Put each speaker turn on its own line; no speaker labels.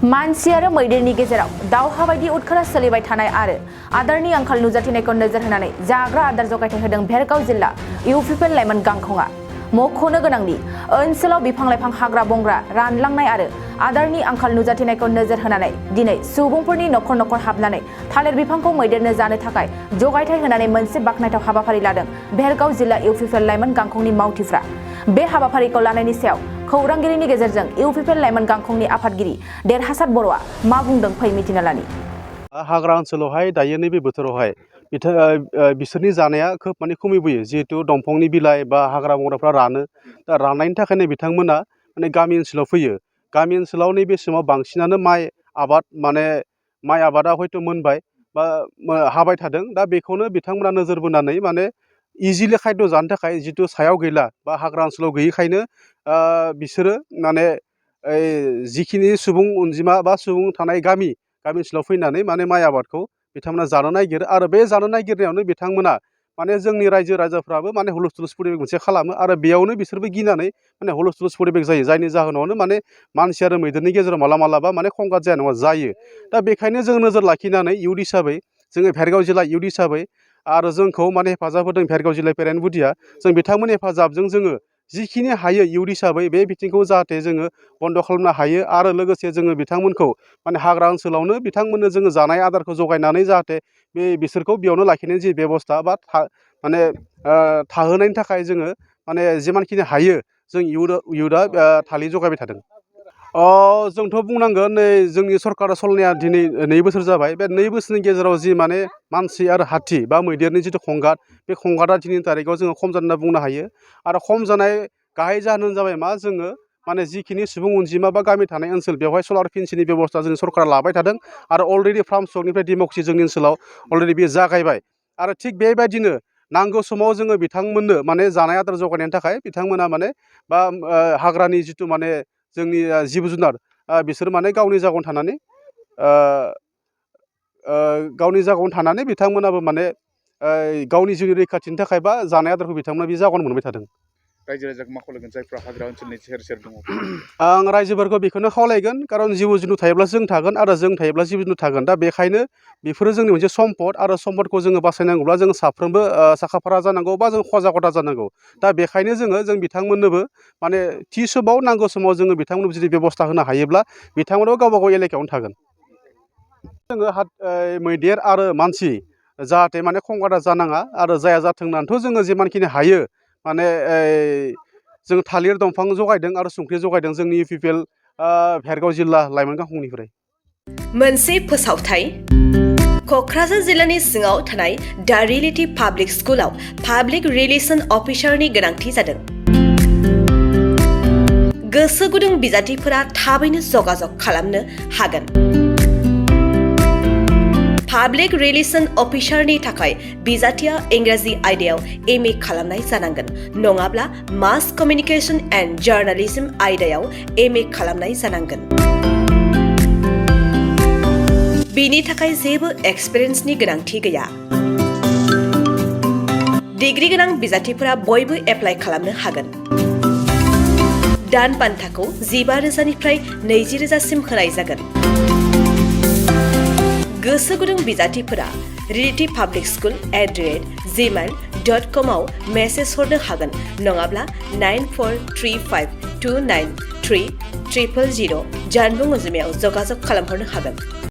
मानसि आरो मैदेरनि गेजेराव दावहा बायदि उटखारा सोलिबाय थानाय आरो आदारनि आंखाल नुजाथिनायखौ नोजोर होनानै जाग्रा आदार जगायथाय होदों भेरगाव जिल्ला इउपिपिएल लाइमोन गांखंआ। मख'नो गोनांदि ओनसोलाव बिफां-लाइफां हाग्रा बंग्रा रानलांनाय आरो आदारनि आंखाल नुजाथिनायखौ नोजोर होनानै दिनै सुबुंफोरनि नखर नखर हाबनानै थालिर बिफांखौ मैदेरनो जानो थाखाय जगायथाय होनानै मोनसे बाखनायथाव हाबाफारि लादों भेरगाव जिल्ला इउपिपिएल लाइमोन गांखंनि मावथिफ्रा। बे हाबाफारिखौ लानायनि सायाव खौरांगिरिनि गेजेरजों इउपिपिएल लाइमोन गांखंनि आफादगिरि देरहासार बर'आ मा बुंदों फै मिथिना लानि।
हाग्रा ओनसोलावहाय दायो नैबे बोथोरावहाय बिसोरनि जानाया खोब माने खमिबोयो जिहेतु दंफांनि बिलाइ बा हाग्रा बंग्राफ्रा रानो। दा राननायनि थाखायनो बिथांमोना माने गामि ओनसोलाव फैयो। गामि ओनसोलाव नैबे समाव बांसिनानो माइ आबादा हयथ' मोनबाय बा हाबाय थादों। दा बेखौनो बिथांमोना नोजोर बोनानै माने इजिलि खायद' जानो थाखाय जिथु सायाव गैला बा हाग्रा ओनसोलाव गैयैखायनो बिसोरो माने जिखिनि सुबुं अनजिमा बा सुबुं थानाय गामि ओनसोलाव फैनानै माने माइ आबादखौ बिथांमोना जानो नागिरो आरो बे जानो नागिरनायावनो बिथांमोना माने जोंनि रायजो राजाफ्राबो माने हुलुस परिबेक मोनसे खालामो आरो बेयावनो बिसोरबो गिनानै माने हुलुस परिबेक जायो। जायनि जाहोनावनो माने मानसि आरो मैदेरनि गेजेराव मालाबा माने खंगात जाया नङा जायो। दा बेखायनो जों नोजोर लाखिनानै इयुथ हिसाबै जोङो भेरगाव जिल्ला इयुथ हिसाबै आरो जोंखौ माने हेफाजाब होदों भेरगाव जिल्ला पेरेन्ट बुदिया। जों बिथांमोननि हेफाजाबजों जोङो जिखिनि हायो इयुथ हिसाबै बे बिथिंखौ जाहाथे जोङो बन्द' खालामनो हायो आरो लोगोसे जोङो बिथांमोनखौ माने हाग्रा ओनसोलावनो बिथांमोननो जोङो जानाय आदारखौ जगायनानै जाहाथे बिसोरखौ बेयावनो लाखिनायनि जि बेबस्था बा माने थाहोनायनि थाखाय जोङो माने जिमानखिनि हायो जों इयुथआ थालिर जगायबाय थादों। जोंथ' बुंनांगोन नै जोंनि सरकारा सलिनाया दिनै 2 बोसोर जाबाय। बे 2 बोसोरनि गेजेराव जि माने मानसि आरो हाथि बा मैदेरनि जिथु खंगात बे खंगाता दिनैनि थारिखआव जोङो खम जादों होनना बुंनो हायो। आरो खम जानाय गाहाय जाहोनानो जाबाय मा जोङो माने जिखिनि सुबुं अनजिमा बा गामि थानाय ओनसोल बेवहाय सलार फेन्सिनि बेबस्था जोंनि सरकारा लाबाय थादों आरो अलरेडि फार्म सकनिफ्राय डेम'क्रेसि जोंनि ओनसोलाव अलरेडि बेयो जागायबाय। आरो थिग बेबायदिनो नांगौ समाव जोङो बिथांमोननो माने जानाय आदार जगायनायनि थाखाय बिथांमोना माने बा हाग्रानि जिथु माने जोंनि जिब जुनार बिसोर माने गावनि जायगायावनो थानानै बिथांमोनाबो माने गावनि जिउनि रैखाथिनि थाखाय बा जानाय आदारखौ बिथांमोना बे जायगायावनो मोनबाय थादों।
रायजो राजाखौ मा खावलायगोन जायफ्रा हाग्रा ओनसोलनि सेर दङ?
आं रायजोफोरखौ बेखौनो खावलायगोन कारन जिउ जुनु थायोब्लासो जों थागोन आरो जों थायोब्ला जिउ जुनु थागोन। दा बेखायनो बेफोरो जोंनि मोनसे सम्पद आरो सम्पदखौ जोङो बासायनांगौब्ला जों साफ्रोमबो साखा-फारा जानांगौ बा जों सजागता जानांगौ। दा बेखायनो जों बिथांमोननोबो माने थि समाव नांगौ समाव जोङो बिथांमोननो जुदि बेबस्था होनो हायोब्ला बिथांमोनाबो गावबा गाव एलेकायावनो थागोन। जोङो मैदेर आरो मानसि जाहाथे माने खंगादा जानाङा आरो जाया जाथों होननानैथ' जोङो जिमानखिनि हायो माने जों थालिर दंफां जगायदों आरो संख्रि जगायदों जोंनि इउपिपिएल भेरगाव जिल्ला लाइमोन गांखंनिफ्राय।
मोनसे फोसावथाय क'क्राझार जिल्लानि सिङाव थानाय दा रियेलिटी पाब्लिक स्कुलाव पाब्लिक रिलेसन अफिसारनि गोनांथि जादों। गोसो गुदुं बिजाथिफोरा थाबैनो जगाजग खालामनो हागोन। पाब्लिक रिलेसन अफिसारनि थाखाय बिजाथिया इंराजि आयदायाव MA खालामनाय जानांगोन नङाब्ला मास कमिउनिकेशन एन्ड जार्नालिज्म आयदायाव MA खालामनाय जानांगोन। बिनि थाखाय जेबो एक्सपिरियेन्सनि गोनांथि गैया। डिग्री गोनां बिजाथिफोरा बयबो एप्लाइ खालामनो हागोन। दान बान्थाखौ 15,000निफ्राय 20,000सिम होनाय जागोन। गोसो गुदुं बिजाथिफोरा reality.publicschool@gmail.com आव मेसेज हरनो हागोन नङाब्ला 9435293000 जानबुं अनजिमायाव जगाजग खालामहरनो हागोन।